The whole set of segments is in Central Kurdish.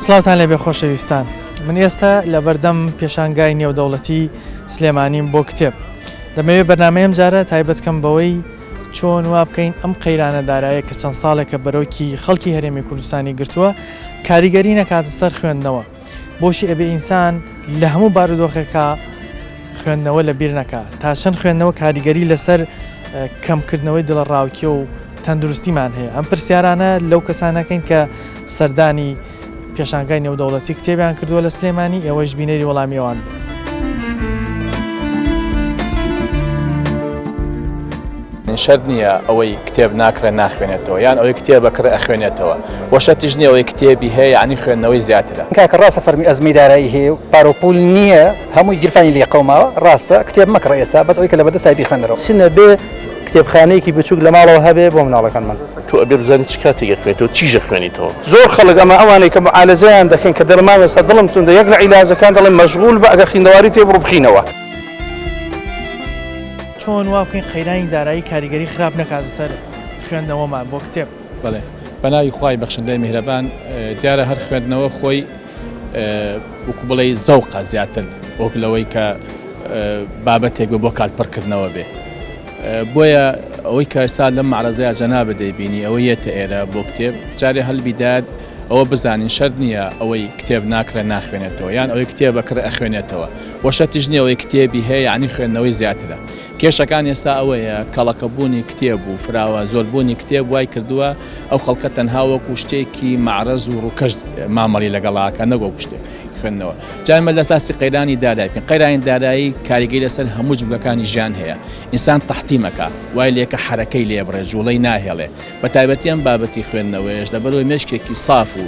سڵاوتان لێبێ خۆشەویستان من ئێستا لە بەردەم پێشانگای نێودەوڵەتی سلێمانیم بۆ کتێب دەمەوێت بەرنمەیەم جارە تایبەت کەم بەوەی چۆن وا بکەین ئەم قەیرانە دارایە کە چەند ساڵێکە بەرۆکی خەڵکی هەرێمی کوردستانی گرتووە کاریگەری نەکاتە سەر خوێندنەوە بۆچی ئەبێ ئینسان لە هەموو بارودۆخێکا خوێندنەوە لە بیر نەکا تا چەند خوێندنەوە کاریگەری لەسەر کەمکردنەوەی دڵەڕاوکێ و تەندروستیمان هەیە ئەم پرسیارانە لەو کەسانەکەین کە سەردانی پێشانگای نێودەوڵەتی کتێبیان کردووە لە سلێمانی ئێوەش بینەری وەڵامی ئەوان بن. شەرت نییە ئەوەی کتێب ناکڕێ ناخوێنێتەوە یان ئەوەی کتێب ئەکڕێ ئەخوێنێتەوە وە شەرتیش نییە ئەوەی کتێبی هەیە یانی خوێندنەوەی زیاترە. کاکە ڕاستە فەرمی ئەزمەی دارایی هەیە و پارەو پول نییە هەمووی گیرفانی لێ قەوماوە ڕاستە کتێب مەکڕە ئێستا بەس ئەوەی کە لەبەردەستای بیخوێنەرەوە. چ نەبێ کتێبخانەیەکی بچوک لە ماڵەوە هەبێ بۆ مناڵەکانمان. تۆ ئەبێ بزانی چ کاتێک ئەخوێنیتەوە چیش ئەخوێنیتەوە. زۆر خەڵک ئەمە ئەوانەی کە معالەجەیان دەکەن کە دەڵێن مامۆستا دڵم توندە یەک لە عیلاجەکان دەڵێن مەشغول بە ئەگەر خیندەواریت هەیە بڕۆ بخینەوە. چۆن وا بکەین قەیرانی دارایی کاریگەری خراپ نەکاتە سەر خوێندنەوەمان بۆ کتێب؟ بەڵێ بەناوی خوای بەخشندەی میهرەبان دیارە هەر خوێندنەوە خۆی وەکو بڵێی زەوقە زیاتر وەک لەوەی کە بابەتێک بێ بۆ کات پڕکردنەوە بێ بۆیە ئەوەی کە ئێستا لەم معرەزەیە جەنابە دەیبینی ئەوە یەتە ئێرە بۆ کتێب جارێ هەلبیدات ئەوە بزانین شەرت نییە ئەوەی کتێب ناکڕێ ناخوێنێتەوە یان ئەوەی کتێب ئەکڕێ ئەخوێنێتەوە وە شەرتیش نییە ئەوەی کتێبی هەیە یانی خوێندنەوەی زیاترە کێشەکان ئێستا ئەوەیە کەڵەکەبوونی کتێب و فراوە زۆربوونی کتێب وای کردووە ئەو خەڵکە تەنها وەکو شتێکی مەعرەز و ڕووکەش مامەڵی لەگەڵا کە نەک وەکو شتێک خوێندنەوە جا ئێمە لە باسی قەیرانی دارایی بکەین قەیرانی دارایی کاریگەری لەسەر هەموو جومگەکانی ژیان هەیە ئینسان تەحتیمەکە وای لێکە حەرەکەی لێبڕێ جوڵەی ناهێڵێ بە تایبەتی ئەم بابەتی خوێندنەوەیەش لەبەرئەوەی مێشکێکی ساف و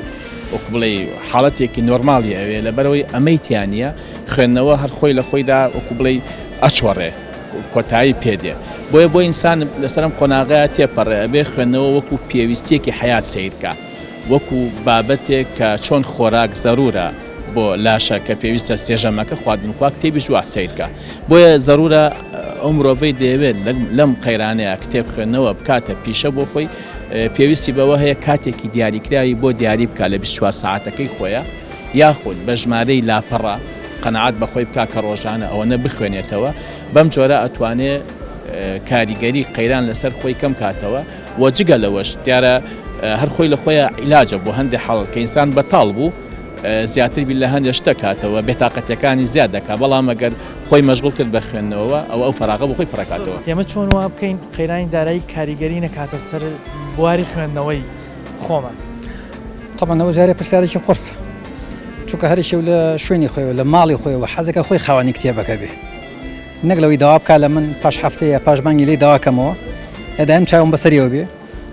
وەکو بڵێی حاڵەتێکی نۆرماڵی ئەوێ لەبەرئەوەی ئەمەی تیا نییە خوێندنەوە هەر خۆی لە خۆیدا وەکو بڵێی ئەچۆڕێ کۆتایی پێ دێ بۆیە بۆ ئینسان لەسەر ئەم قۆناغەیە تێپەڕێ ئەبێ خوێندنەوە وەکو پێویستیەکی حەیات سەیر کا وەکو بابەتێک کە چۆن خۆراک زەرورە بۆ لاشە کە پێویستە سێژەمەکە خواردن خوا کتێبیش وا سەیر کا بۆیە زەرورە ئەو مرۆڤەی دەیەوێت لەم قەیرانەیە کتێب خوێندنەوە بکاتە پیشە بۆ خۆی پێویستی بەوە هەیە کاتێکی دیاریکراوی بۆ دیاری بکات لە 24 ساعتەکەی خۆیە یاخود بە ژمارەی لاپەڕە قەنەعات بەخۆی بکات کە ڕۆژانە ئەوەنە بخوێنێتەوە بەم جۆرە ئەتوانێ کاریگەری قەیران لەسەر خۆی کەم کاتەوە و جگە لەوەش دیارە هەر خۆی لە خۆیان عیلاجە بۆ هەندێک حاڵەت کە ئینسان بەتاڵ بوو زیاتر بیر لە هەندێک شتە کاتەوە بێتاقەتەکانی زیاد دەکات بەڵام ئەگەر خۆی مەشغوڵ کرد بە خوێندنەوە ئەوە ئەو فەراغە بۆ خۆی پڕەکاتەوە. ئێمە چۆن وا بکەین قەیرانی دارایی کاریگەری نەکاتە سەر بواری خوێندنەوەی خۆمان؟ تەبعەن ئەوە جارێ پرسیارێکی قورسە چونکە هەر یەکێ لە شوێنی خۆیەوە لە ماڵی خۆیەوە حەزەکە خۆی خاوەنی کتێبەکە بێ نەک لەوەی داوا بکا لە من پاش هەفتەیە پاش مانگی لێی داوا کەمەوە یا دایم چاوم بەسەریەوە بێ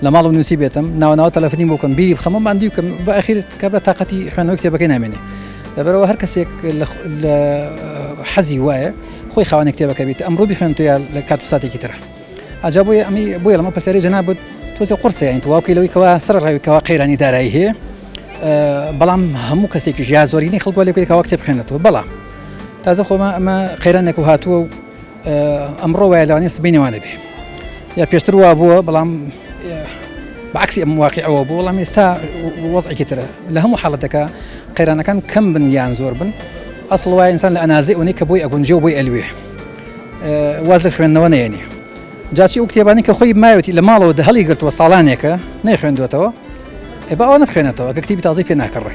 لە ماڵم نووسی بێتم ناوە ناوە تەلەفنی بۆ بکەم بیری بخەمەوە ماندووی بکەم بە ئەخیر کابرا تاقەتی خوێندنەوەی کتێبەکەی نامێنێ لەبەرەوە هەر کەسێک لە حەزی وایە خۆی خاوەنی کتێبەکە بیت ئەمڕۆ بیخوێنێتەوە یا لە کات و ساتێکی ترە ئەجا بۆیە ئەمی بۆیە لەمە پرسیاری جەنابت تۆزێ قورسە یانی تۆ وا بکەی لەوەی کەوا سەر ڕاوی کەوا قەیرانی دارایی هەیە بەڵام هەموو کەسێکیش یا زۆرینەی خەڵک وا لێ بکەیت کەوا کتێب بخوێنێتەوە بەڵام تازە خۆمە ئەمە قەیرانێک و هاتووە و ئەمڕۆ وایە لەوانەیە سبەینێ وا نەبێ یا پێشتر وا بووە بەڵام بەعکسی ئەم واقعەوە بوو بەڵام ئێستا وەزعێکی ترە لە هەموو حاڵەتەکە قەیرانەکان کەم بن یان زۆر بن ئەسڵ وایە ئینسان لە ئەنازەی ئەوەی کە بۆی ئەگونجێ و بۆی ئەلوێ واز لە خوێندنەوە نەیەنێ جاچی ئەو کتێبانی کە خۆی ماوەتی لە ماڵەوە هەڵی گرتووە ساڵانێکە نەیخوێندوێتەوە ئێ با ئەوانە بخوێنێتەوە کە کتێبی تازەی پێ ناکڕێ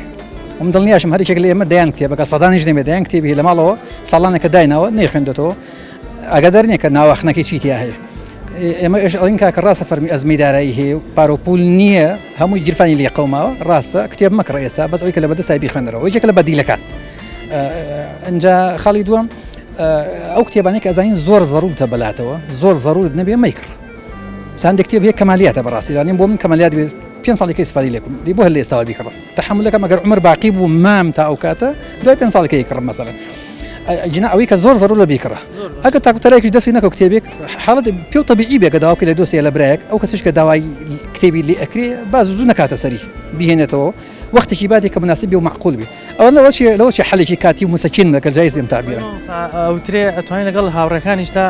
من دڵنیاشم هەر یەکێک لە ئێمە دەیان کتێبەکە سەدانیش نەبێ دەیان کتێبی لە ماڵەوە ساڵانێکە دایناوە نەیخوێندێتەوە ئاگادار نییە کە ناواخنەکەی چی تیا هەیە ئێمە ئێش ئەڵین کاکە ڕاستە فەرمی ئەزمەی دارایی هەیە و پارە و پول نییە هەمووی گیرفانی لێ قەوماوە ڕاستە کتێب مەکڕە ئێستا بەس ئەوەی کە لە بەردەستای بیخوێنەرەوە یەکێکە لە بەدیلەکان ئینجا خاڵی دووەم ئەو کتێبانەی کە ئەزانین زۆر زەڕورتە بەلاتەوە زۆر زەڕورت نەبێ مەیکڕ ساندێک کتێب هەیە کەمالیاتە بەڕاستی لەوانەیە بۆ من کەمالیات بێت پێنج ساڵی کە ئیسفادەی لێ بکەم دی بۆ هەر لە ئێستاوە بیکڕم تەحەمولەکەم ئەگەر عومر باقی بوو مام تا ئەو کاتە دوای پێنج ساڵی کە یکڕم مەسەلەن ئەگینا ئەوەی کە زۆر زەرورە بیکڕە ئەگەر تاکو تەلایەکیش دەستی نەکەوت کتێبێک حاڵەت پێ و تەبیعی بێ کە داوا بکەی لە دۆستێ یا لە برایەک ئەو کەسیش کە داوای کتێبی لێ ئەکرێ با زوو نەکاتە سەری بیهێنێتەوە وەختێکی باتێ کە مناسب بێ و مەعقول بێ ئەوە لەوە چیە لەوە چیە حەلێکی کاتی و مسەکین ئەگەر جایز بێ ئەم تەعبیرە. مامۆستا ئەوترێ ئەتوانین لەگەڵ هاوڕێکانیشتا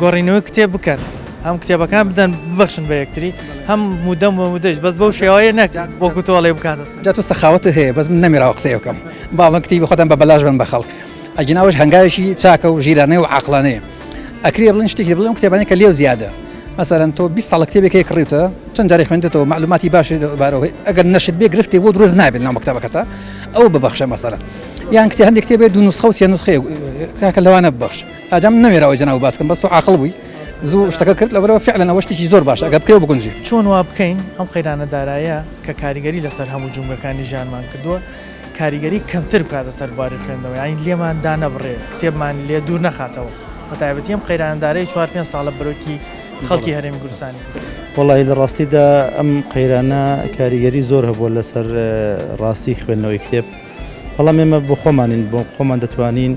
گۆڕینەوەی کتێب بکەن. هەم کتێبەکان بدەن ببەخشن بە یەکتری هەم مودەم بە مودەش بەس بەو شێوەیە نەک وەکو تۆ ئەڵێی بکاتە سەر. جا تۆ سەخاوەتت هەیە بەس من نەمێراوە قسەی بکەم باڵم کتێبی خۆتان بە بەلاش بەن بە خەڵک ئەگینا ئەوەش هەنگاوێکی چاکە و ژیرانەیە و عاقڵانەیە ئەکرێ بڵێن شتێکی بڵێن ئەو کتێبانەی کە لێو زیادە مەسەلەن تۆ 20 ساڵە کتێبێک هەیە کڕیوتە چەند جارێک خوێندتەوە معلوماتی باش بارەوە ئەگەر نەشت بێ گرفتێک بۆ دروست نابێت ناو مەکتەبەکەتە ئەو ببەخشە مەسەلەن یان کتێ هەندێک کتێبێ دوو نسخە و سێ نسخەیە کاکە لەوانە ببەخش ئاجام نەوێراوە جەناو باسکەم بەس تۆ عاقڵ بووی زوو شتەکە کرد لەبەرەوە فعلا ئەوە شتێکی زۆر باشە ئەگەر بکرێ و بگونجێ. چۆن وا بکەین ئەم قەیرانە دارایە کە کاریگەری لەسەر هەموو جومگەکانی ژیانمان کردووە کاریگەری کەمتر بکاتە سەر بواری خوێندنەوە یانی لێمان دانەبڕێ کتێبمان لێ دوور نەخاتەوە بەتایبەتی ئەم قەیرانە دارایی چوار پێنج ساڵە بەرۆکی خەڵکی هەرێمی کوردستانی کردووە. وەڵاهی لە ڕاستیدا ئەم قەیرانە کاریگەری زۆر هەبووە لەسەر ڕاستی خوێندنەوەی کتێب بەڵام ئێمە بۆ خۆمانین بۆ خۆمان دەتوانین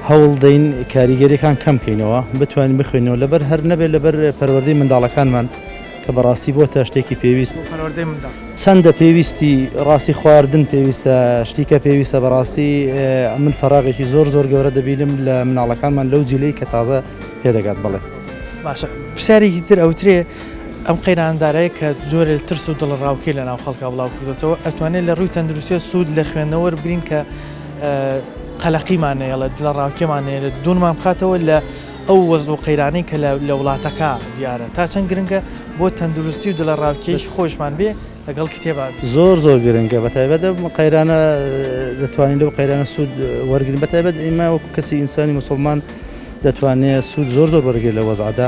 هەوڵ دەین کاریگەریەکان کەم کەینەوە بتوانین بخوێنەوە لەبەر هەر نەبێت لەبەر پەروەردەی منداڵەکانمان کە بەڕاستی بۆتە شتێکی پێویست چەندە پێویستی ڕاستی خواردن پێویستە شتیکە پێویستە بەڕاستی من فەراغێکی زۆر زۆر گەورە دەبینم لە مناڵەکانمان لەو جیلەی کە تازە پێدەگات بەڵێ. باشە پرسیارێکی تر ئەوترێ ئەم قەیرانە دارایە کە جۆرێ ترس و دڵەڕاوکێ لە ناو خەڵکا بڵاو کردۆتەوە ئەتوانێت لە ڕووی تەندروستیە سوود لە خوێندنەوە وەربگرین کە قەلەقیمان نەیەڵێت دڵەڕاوکێمان نەیەڵێت دوورمان بخاتەوە لە ئەو وەزع و قەیرانەی کە لە وڵاتەکە دیارە تا چەند گرنگە بۆ تەندروستی و دڵەڕاوکێی خۆشمان بێ لەگەڵ کتێبا بێ. زۆر زۆر گرنگە بەتایبەت ئەم قەیرانە دەتوانین لەو قەیرانە سوود وەرگین بەتایبەت ئێمە وەکو کەسی ئینسانی مسلمان دەتوانێت سوود زۆر زۆر وەرگێت لە وەزعدا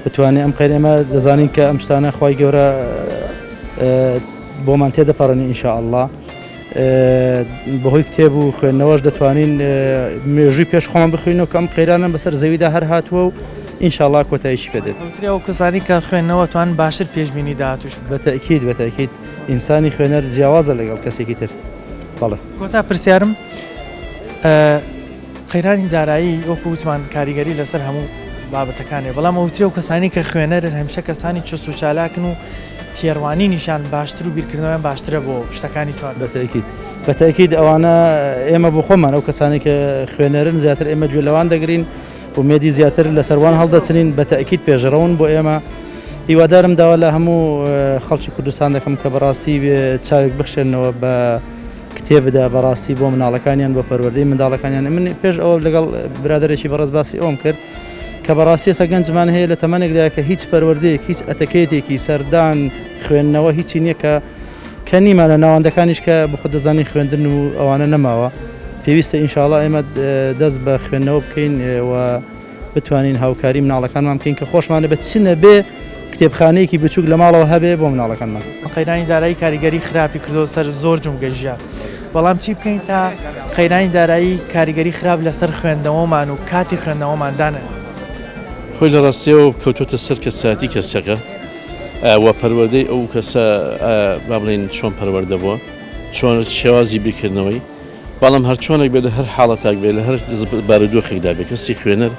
بتوانێت ئەم قەیرە ئێمە دەزانین کە ئەم شتانە خوای گەورە بۆمان تێدەپەڕێنێ ان شاء اللە بەهۆی کتێب و خوێندنەوەش دەتوانین مێژووی پێش خۆمان بخوێنەوە کە ئەم قەیرانە بەسەر زەویدا هەر هاتووە و ئینشاءاللە کۆتاییشی پێ دێت. وترێ ئەو کەسانەی کە خوێندنەوە توان باشتر پێشبینی داهاتووش بکەن. بەتەئکید بەتەئکید ئینسانی خوێنەر جیاوازە لەگەڵ کەسێکی تر. بەڵێ. کۆتا پرسیارم قەیرانی دارایی وەکو وتمان کاریگەری لەسەر هەموو بابەتەکان هەیە، بەڵام ئەوترێ ئەو کەسانەی کە خوێنەرن هەمیشە کەسانی چوست و چالاکن و تێڕوانینیشیان باشتر و بیرکردنەوەیان باشترە بۆ شتەکانی چوار. بەتەئکید بەتەئکید ئەوانە ئێمە بۆ خۆمان ئەو کەسانەی کە خوێنەرن زیاتر ئێمە گوێ لەوان دەگرین ئومێدی زیاتر لەسەر وان هەڵدەچنین بەتەئکید پێشڕەون بۆ ئێمە هیوادارم داوا لە هەموو خەڵکی کوردستان دەکەم کە بەڕاستی چاوێک بخشێنەوە بە کتێبدا بەڕاستی بۆ مناڵەکانیان بۆ پەروەردەی منداڵەکانیان من پێش ئەوە لەگەڵ برادێکی بەڕێز باسی ئەوم کرد کە بەڕاستی ئێستا گەنجمان هەیە لە تەمەنێکدا کە هیچ پەروەردەیەک هیچ ئەتەکێتێکی سەردان خوێندنەوە هیچی نییە کە کە نیمانە ناوەندەکانیش کە بخۆ دەزانانی خوێندن و ئەوانە نەماوە پێویستە ئینشاڵا ئێمە دەست بە خوێندنەوە بکەین و بتوانین هاوکاری مناڵەکانمان بکەین کە خۆشمانە بە چ نەبێ کتێبخانەیەکی بچووک لە ماڵەوە هەبێ بۆ مناڵەکانمان. قەیرانی دارایی کاریگەری خراپی کردۆتە سەر زۆر جومگەی ژیان، بەڵام چی بکەین تا قەیرانی دارایی کاریگەری خراپ لەسەر خوێندنەوەمان و کاتی خوێندنەوەمان دانەنێت؟ خۆی لە ڕاستیەوە کەوتۆتە سەر کەسایەتی کەسەکە و پەروەردەی ئەو کەسە با بڵێین چۆن پەروەردە بووە، چۆن شێوازی بیرکردنەوەی، بەڵام هەرچۆنێک بێت لە هەر حاڵەتاک بێت لە هەر بارودۆخێکدا بێت کەسی خوێنەر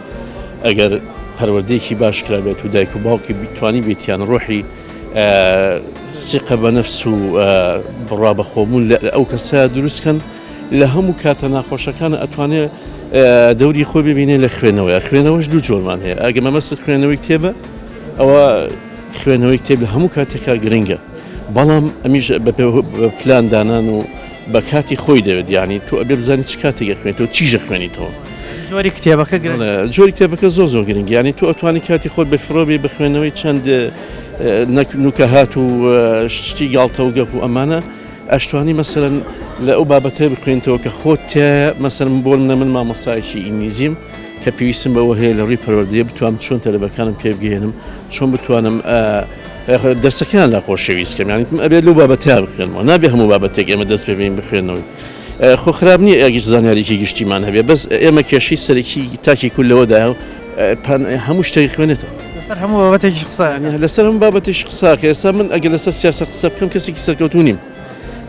ئەگەر پەروەردەیەکی باش کرابێت و دایک و باوکی توانی بێتیان ڕۆحی سیقە بە نەفس و بڕوا بە خۆبوون لە ئەو کەسە دروستکەن لە هەموو کاتە ناخۆشەکان ئەتوانێ دەوری خۆی ببینێ لە خوێنەوەی خوێنەوەش دوو جۆرمان هەیە ئەگە مەمەست خوێنەوەی کتێبە ئەوە خوێنەوەی کتێب لە هەموو کاتێکا گرنگە بەڵام ئەمیش بە پلان دانان و بە کاتی خۆی دەوێت یانی تۆ ئەبێ بزانی چ کاتێک ئەخوێنیتەوە چیش ئەخوێنیتەوە. جۆری کتێبەکە گرنگە. جۆری کتێبەکە زۆر زۆر گرنگە یانی تۆ ئەتوانی کاتی خۆت بە فڕۆ بێ بە خوێندنەوەی چەند نوکەهات و شتی گاڵتە و گەپ و ئەمانە ئەشتوانی مەسەرەن لە ئەو بابەتە بخوێنیتەوە کە خۆت تایە مەسەرم بۆ منە من مامۆستایەکی ئینگلیزیم کە پێویستم بەوە هەیە لە ڕووی پەروەردەیە بتوانم چۆن تەلەبەکانم پێ بگەیەنم چۆن بتوانم دەرسەکەیان لا خۆشەویست کەم یانی ئەبێت لەو بابەتەیا بخوێنمەوە نابێ هەموو بابەتێک ئێمە دەست پێ بین بخوێنەوەی خۆ خراپ نییە ئەگیش زانیاریی گشتیمان هەبێ بەس ئێمە کێشەی سەرەکی تاکی کورد لەوەدایە هەموو شتێک خوێنێتەوە لەسەر هەموو بابەتێکیش قسە لەسەر هەموو بابەتێکیش قسە کە ئێستا من ئەگەر لەسەر سیاسەت قسە بکەم کەسێکی سەرکەوتوو نیم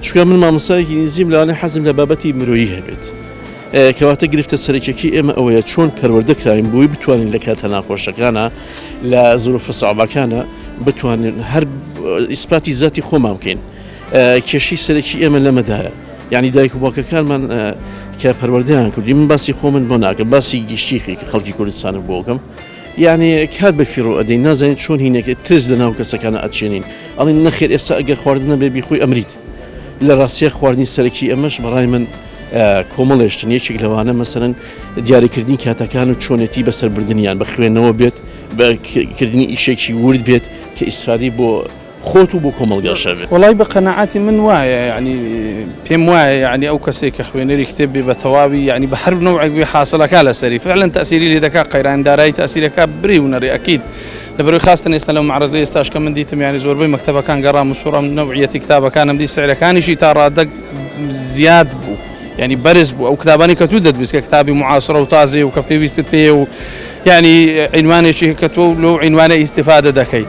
چونکە من مامۆستایەکی ئینگلیزیم لەوانەیە حەزم لە بابەتی مرۆیی هەبێت کەواتە گرفتە سەرەکیەکەی ئێمە ئەوەیە چۆن پەروەردە کراوین بۆی بتوانین لە کاتە ناخۆشەکانە لە زروفە سەعبەکانە بتوانین هەر ئیسپاتی زاتی خۆمان بکەین کێشەی سەرەکی ئێمە لەمەدایە یعنی دایک و باوکەکانمان کە پەروەردەیان کردی من باسی خۆ من بۆ ناکەم باسی گشتی خەڵکی کوردستانە بۆکەم. یعنی کات بە فیڕۆ ئەدەین نازانین چۆن هینەکە ترس لە ناو کەسەکانە ئەچێنین ئەڵێن نەخێر ئێستا ئەگەر خواردن نەبێ بیخۆی ئەمریت لە ڕاستیە خواردنی سەرەکی ئەمەش بەڕای من کۆمەڵێشتن یەکێک لەوانە مەسەرەن دیاریکردنی کاتەکان و چۆنێتی بەسەربردنیان بە خوێندنەوە بێت بە کردنی ئیشێکی ورد بێت کە ئیسفادەی بۆ خۆت و بۆ کۆمەڵگاش هەبێت. وەڵای بە قەناعەتی من وایە یەعنی پێم وایە یەعنی ئەو کەسەی کە خوێنەری کتێب بێ بە تەواوی یەعنی بە هەر نەوعێک بێ حاسڵەکا لەسەری فعلا تەئسیری لێ دەکا قەیران دارایی تەئسیرەکا بری و نەری ئەکید لەبەرەوەی خاستن ئێستا لەو مەعرەزەی ئێستاش کە من دیتم یانی زۆربەی مەکتەبەکان گەڕام و سوڕام نەوعیەتی کتابەکانم دی سعرەکانیشی تا ڕادەک زیاد بوو یعنی بەرز بوو ئەو کتابانی کە تو دەتبیست کە کتابی معاصرە و تازەیە و کە پێویستت پێیە و یعنی عینوانێکی کە تۆ لەو عینوانە ئیستیفادە دەکەی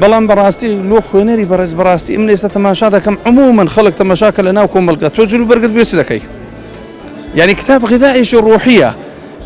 بەڵام بەڕاستی لۆ خوێنەری بەڕێز بەڕاستی من ئێستا تەماشا دەکەم عموما خەڵک تەماشا کە لە ناو کۆمەڵگا تۆ جل و بەرگت بێ چ دەکەی یعنی کتاب غذائێکی ڕۆحیە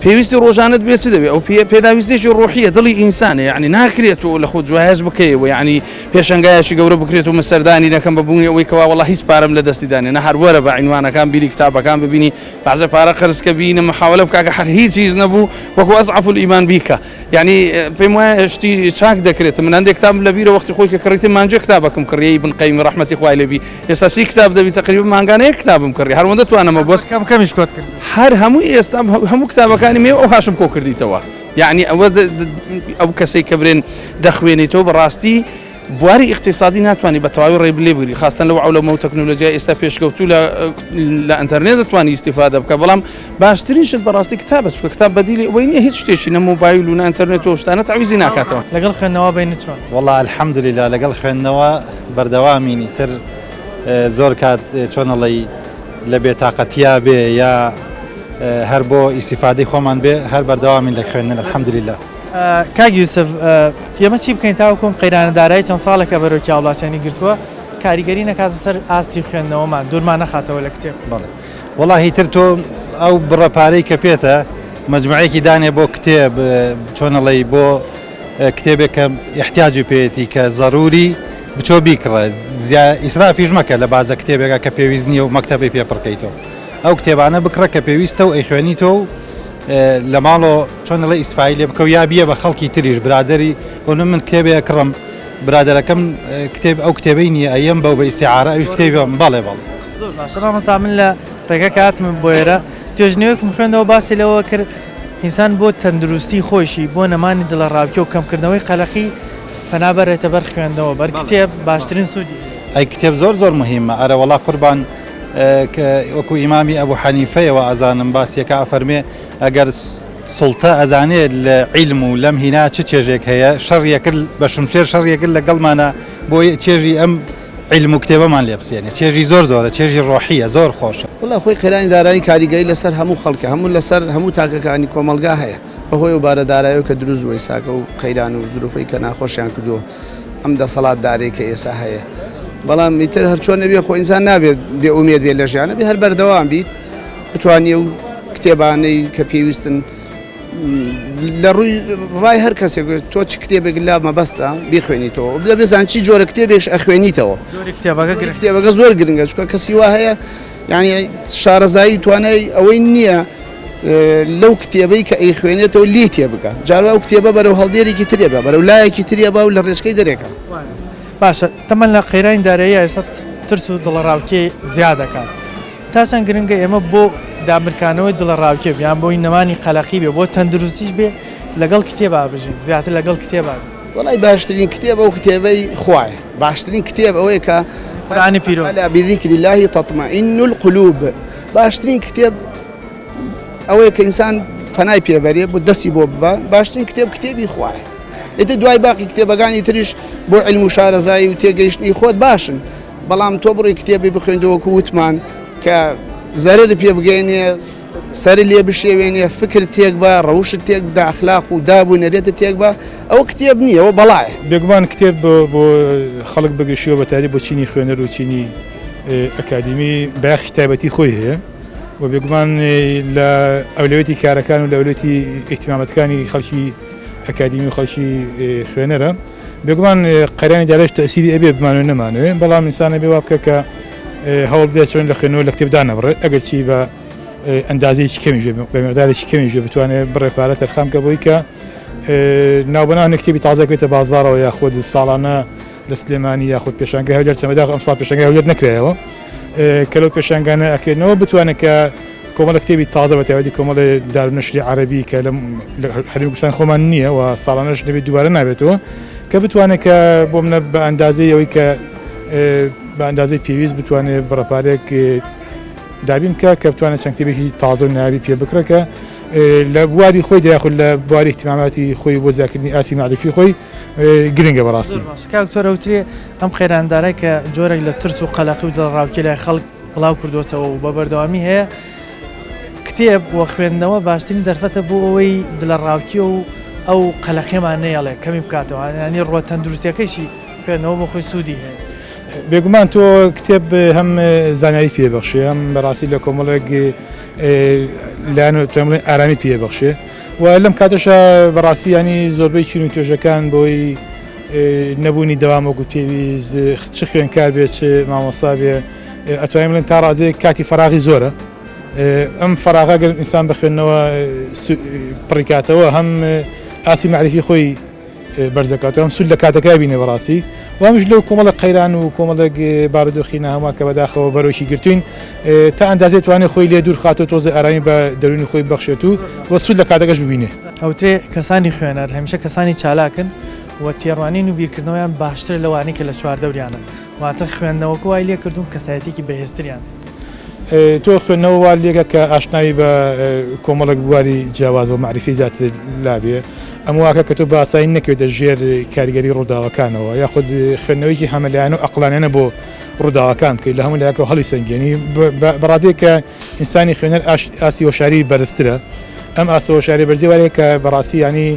پێویستی ڕۆژانت بێ چ دەبێ ئەو پێداویستێکی ڕۆحیە دڵی ئینسانە یعنی ناکرێت و لە خۆ جوایەز بکەیەوە یعنی پێشەنگایەکی گەورە بکرێت و من سەردانی نەکەم بە بوونی ئەوەی کەوا وەڵا هیچ پارەم لە دەستی دانێ نە هەر وەرە بە عینوانەکان بیری کتابەکان ببینی بەعزە پارە قەرز کە بینە محاولە بکە کە هەر هیچ هیچ نەبوو وەکو ئەزعەف الئیمان بیکە یعنی پێم وایە شتی چاک دەکرێت من هەندێک کتابم لە بیرە وەختی خۆی کە کڕیتم مانجێ کتابەکەم کڕیەی بن قەیم ڕەحمەتی خوای لێ بی ئێستا سی کتاب دەبی تقریبا مانگانە یەک کتابم کڕی هەروەندە توانەمە بەس کەم کەمیش کۆت کرد هەر هەمووی ئێستا هەموو کتابەکانی مێ ئەو هاشم کۆ کردیتەوە یعنی ئەوە ئەو کەسەی کە برێن دەخوێنیتەوە بەڕاستی بواری ئیقتیسادی ناتوانی بە تەواوی ڕێ لێ بگری خاستەن لەو عەولەمە و تەکنۆلۆژیای ئێستا پێشکەوتوو لە لە ئەنتەرنێت دەتوانی ئیستیفادە بکە بەڵام باشترین شت بەڕاستی کتابە چونکە کتاب بەدیلی ئەوەی نییە هیچ شتێکی نە مۆبایل و نە ئەنتەرنێت و ئەو شتانە تەعویزی ناکاتەوە. لەگەڵ خوێندنەوە بەینت چۆن؟ وەڵا الحمدللە لەگەڵ خوێندنەوە بەردەوامین ئیتر زۆر کات چۆن ئەڵێی لە بێتاقەتیا بێ یا هەر بۆ ئیستیفادەی خۆمان بێ هەر بەردەوامین لە خوێندن الحمدللە. کاک یوسف ئێمە چی بکەین تاوەکو ئەم قەیرانە دارایی چەند ساڵێکە بەرۆکی هاوڵاتیانی گرتووە کاریگەری نەکاتە سەر ئاستی خوێندنەوەمان دوورمان نەخاتەوە لە کتێب؟ بەڵێ وەڵاهی تر تۆ ئەو بڕە پارەی کە پێتە مەجموعەیەکی دانێ بۆ کتێب چۆن ئەڵێی بۆ کتێبێک کە ئیحتیاجی پێیەتی کە زەروری بچۆ بیکڕە ئیسرافیش مەکە لە بازە کتێبێکا کە پێویست نییە و مەکتەبەی پێ پڕکەیتەوە ئەو کتێبانە بکڕە کە پێویستە و ئەیخوێنیتەوە و لە ماڵۆ چۆن ئەڵێ ئیسفای لێ بکە و یا بیە بە خەڵکی تریش برادری بۆ من کتێبێ ئەکڕم برادەرەکەم کتێب ئەو کتێبەی نییە ئەیەم بەو بە ئیسیعارە ئەویش کتێبی بەڵێ بەڵێ. زۆر باشە مامۆستا من لە ڕێگە کە هاتم بۆ ئێرە توێژینەوەیەکم خوێندەوە باسی لەوە کرد ئینسان بۆ تەندروستی خۆیشی بۆ نەمانی دڵەڕاوکێ و کەمکردنەوەی قەلەقی پەنا بەرێتە بەر خوێندنەوە بەر کتێب باشترین سوودی ئەی کتێب زۆر زۆر مهمە ئەرە وەڵا قوربان کە وەکو ئیمامی ئەبو حەنیفەیە وا ئەزانم باسیەکە ئەفەرمێ ئەگەر سوڵتە ئەزانێ لە عیلم و لەم هینا چ چێژێک هەیە شەڕیە کرد بە شمشێر شەڕیە کرد لەگەڵمانە بۆ چێژی ئەم عیلم و کتێبەمان لێ بسێنێ چێژی زۆر زۆرە چێژی ڕۆحیە زۆر خۆشە. وەڵا خۆی قەیرانی دارایی کاریگەری لەسەر هەموو خەڵکە هەموو لەسەر هەموو تاکەکانی کۆمەڵگا هەیە بەهۆی ئەو بارە دارایەوە کە دروست بووە ئیساکە و قەیران و زروفەی کە ناخۆشیان کردووە ئەم دەسەڵات دارەی کە ئێسا هەیە بەڵام ئیتر هەرچۆن نەبێ خۆ ئینسان نابێت بێ ئومێد بێت لە ژیانە بێ هەر بەردەوام بیت بتوانێ و کتێبانەی کە پێویستن لە ڕووی ڕای هەر کەسێک تۆ چ کتێبێک لا مەبەستە بیخوێنیتەوە دەبێ بزان چی جۆرە کتێبێکش ئەخوێنیتەوە کتێبەکە کتێبەکە زۆر گرنگە چونکە کەسی وا هەیە یعنی شارەزایی توانای ئەوەی نییە لەو کتێبەی کە ئەیخوێنێتەوە لێی تێبگا جاروا ئەو کتێبە بەرەو هەڵدێرێکی ترێ بە بەرەو لایەکی ترێ بە و لە ڕێچکەی دەرێکە. باشە تەمەن لە قەیرانی داراییە ئێستا ترس و دڵەڕاوکێ زیاد دەکات تا چەند گرنگە ئێمە بۆ دامرکانەوەی دڵەڕاوکێ یان بۆی نەمانی قەلەقی بێ بۆ تەندروستیش بێ لەگەڵ کتێبا بژین زیاتر لەگەڵ کتێبا بین. وەڵای باشترین کتێب ئەو کتێبەی خوایە باشترین کتێب ئەوەیە کە قورئانی پیرۆز. الا بذکر اللە تطمئن القلوب باشترین کتێب ئەوەیە کە ئینسان پەنای پێبەرێ بۆ دەستی بۆ ببا باشترین کتێب کتێبی خوایە ئیتر دوای باقی کتێبەکانی تریش بۆ علم و شارەزایی و تێگەیشتنی خۆت باشن بەڵام تۆ بڕی کتێبی بخوێندەوە وەکو وتمان کە زەرەر پێ بگەینێ سەر لێ بشێوێنێ فکر تێک بە ڕەوشت تێک بدا ئەخلاق و داب و نەرێتت تێک بە ئەوە کتێب نییە ئەوە بەڵایە. بێگومان کتێب بۆ خەڵک بەگشتی و بەتایبەتی بۆ چینی خوێنەر و چینی ئەکادیمی بایەخی تایبەتی خۆی هەیە و بێگومان لە ئەولەویەتی کارەکان و لە ئەولەویەتی ئیهتیمامەتەکانی خەڵکی ئەکادیمی و خەڵکی خوێنەرە. بێگومان قەیرانی دارایش تەئسیری ئەبێ بمانەوێ نەمانەوێ، بەڵام ئینسان ئەبێ وا بکە کە هەوڵ بدات چۆن لە خوێندنەوە لە کتێب دانەبڕێت، ئەگەرچی بە ئەندازەیەکی کەمیش بێ، بە مقدارێکی کەمیش بێ بتوانێت بڕێ پارە تەرخان بکە بۆی کە ناوبەناو هەندێک کتێبی تازە کەوێتە بازاڕەوە یاخود ساڵانە لە سلێمانی یاخود پێشانگای هەولێر چەند بەداخەوە ئەمساڵ پێشانگای هەولێر نەکرایەوە کە لەو پێشانگانە ئەکرێنەوە بتوانێت کە کۆمەڵە کتێبی تازە بە تایبەتی کۆمەڵێ دارونەشری عەرەبی کە لە هەرێمی کوردستان خۆمان نییە و ساڵانەش نەبێت دووبارە نابێتەوە کە بتوانێت کە بۆ منە بە ئەندازەی ئەوەی کە بە ئەندازەی پێویست بتوانێت بڕەپارێک دابین بکە کە بتوانێت چەند کتێبێکی تازە و نایابی پێ بکڕێ کە لە بواری خۆی یاخود لە بواری اهتماماتی خۆی بۆ زیادکردنی ئاستی مەعریفی خۆی گرنگە بەڕاستی. کاک دکتۆر ئەوترێ ئەم قەیراندارە کە جۆرێک لە ترس و قەلەقی و دڵەڕاوکێ لای خەڵک بڵاو کردووەتەوە و بە بەردەوامی هەیە، کتێب و خوێندنەوە باشترین دەرفەتە بۆ ئەوەی دڵەڕاوکێ و ئەو قەلەقیەمان نەیەڵێ کەمی بکاتەوە، یانی ڕووە تەندروستیەکەیشی خوێندنەوە بۆ خۆی سوودی هەیە. بێگومان تۆ کتێب هەم زانیاری پێ بەخشێ هەم بەڕاستی لە کۆمەڵێک لایەن بڵێن ئارامی پێ بەخشێ و لەم کاتەشا بەڕاستی ینی زۆربەی چین و توێژەکان بۆی نەبوونی دەوام وەکو پێویست چ خوێنکار بێ چ مامۆسا بێ ئەتوانین بڵێن تا ڕادەیەک کاتی فەراغی زۆرە ئەم فەراغە گەر ئینسان بخوێندنەوە پڕیکاتەوە هەم ئاسی معرفی خۆی بەرزەکاتەوە هەم سوود لە کاتەکە بینێ بەڕاستی وامیش لەو کۆمەڵە قەیران و کۆمەڵێک بارودۆخی ناهەموار کە بەداخەوە بەرۆکی گرتوین تا ئەندازەی توانێت خۆی لێ دوور خاتەوە تۆزێ ئارامی بە دەروونی خۆی ببەخشێت و و سوود لە کاتەکەش ببینێ. ئەوترێ کەسانی خوێنەر هەمیشە کەسانی چالاکن و تێڕوانین و بیرکردنەوەیان باشترە لەوانەی کە لە چواردەوریانن، واتە خوێندنەوەکە وای لێکردوون کەسایەتیەکی بەهێزتریان هەیە. تۆ خوێندنەوە وا لێکە کە ئاشنایی بە کۆمەڵێک بواری جیاواز و مەعریفەی زیاتر لابێ، ئەمە واکە کە تۆ بە ئاسانی نەکەویتە ژێر کاریگەری ڕووداوەکانەوە یاخود خوێندنەوەیەکی هەمەلایەنە و ئەقڵانیانە بۆ ڕووداوەکان بکەیت لە هەموو لایەکەوە هەڵی سەنگێنی بە ڕادەیەک کە ئینسانی خوێنەر ئاستی هۆشیاری بەرزترە ئەم ئاستە هۆشیاری بەرزی وایە کە بەڕاستی ینی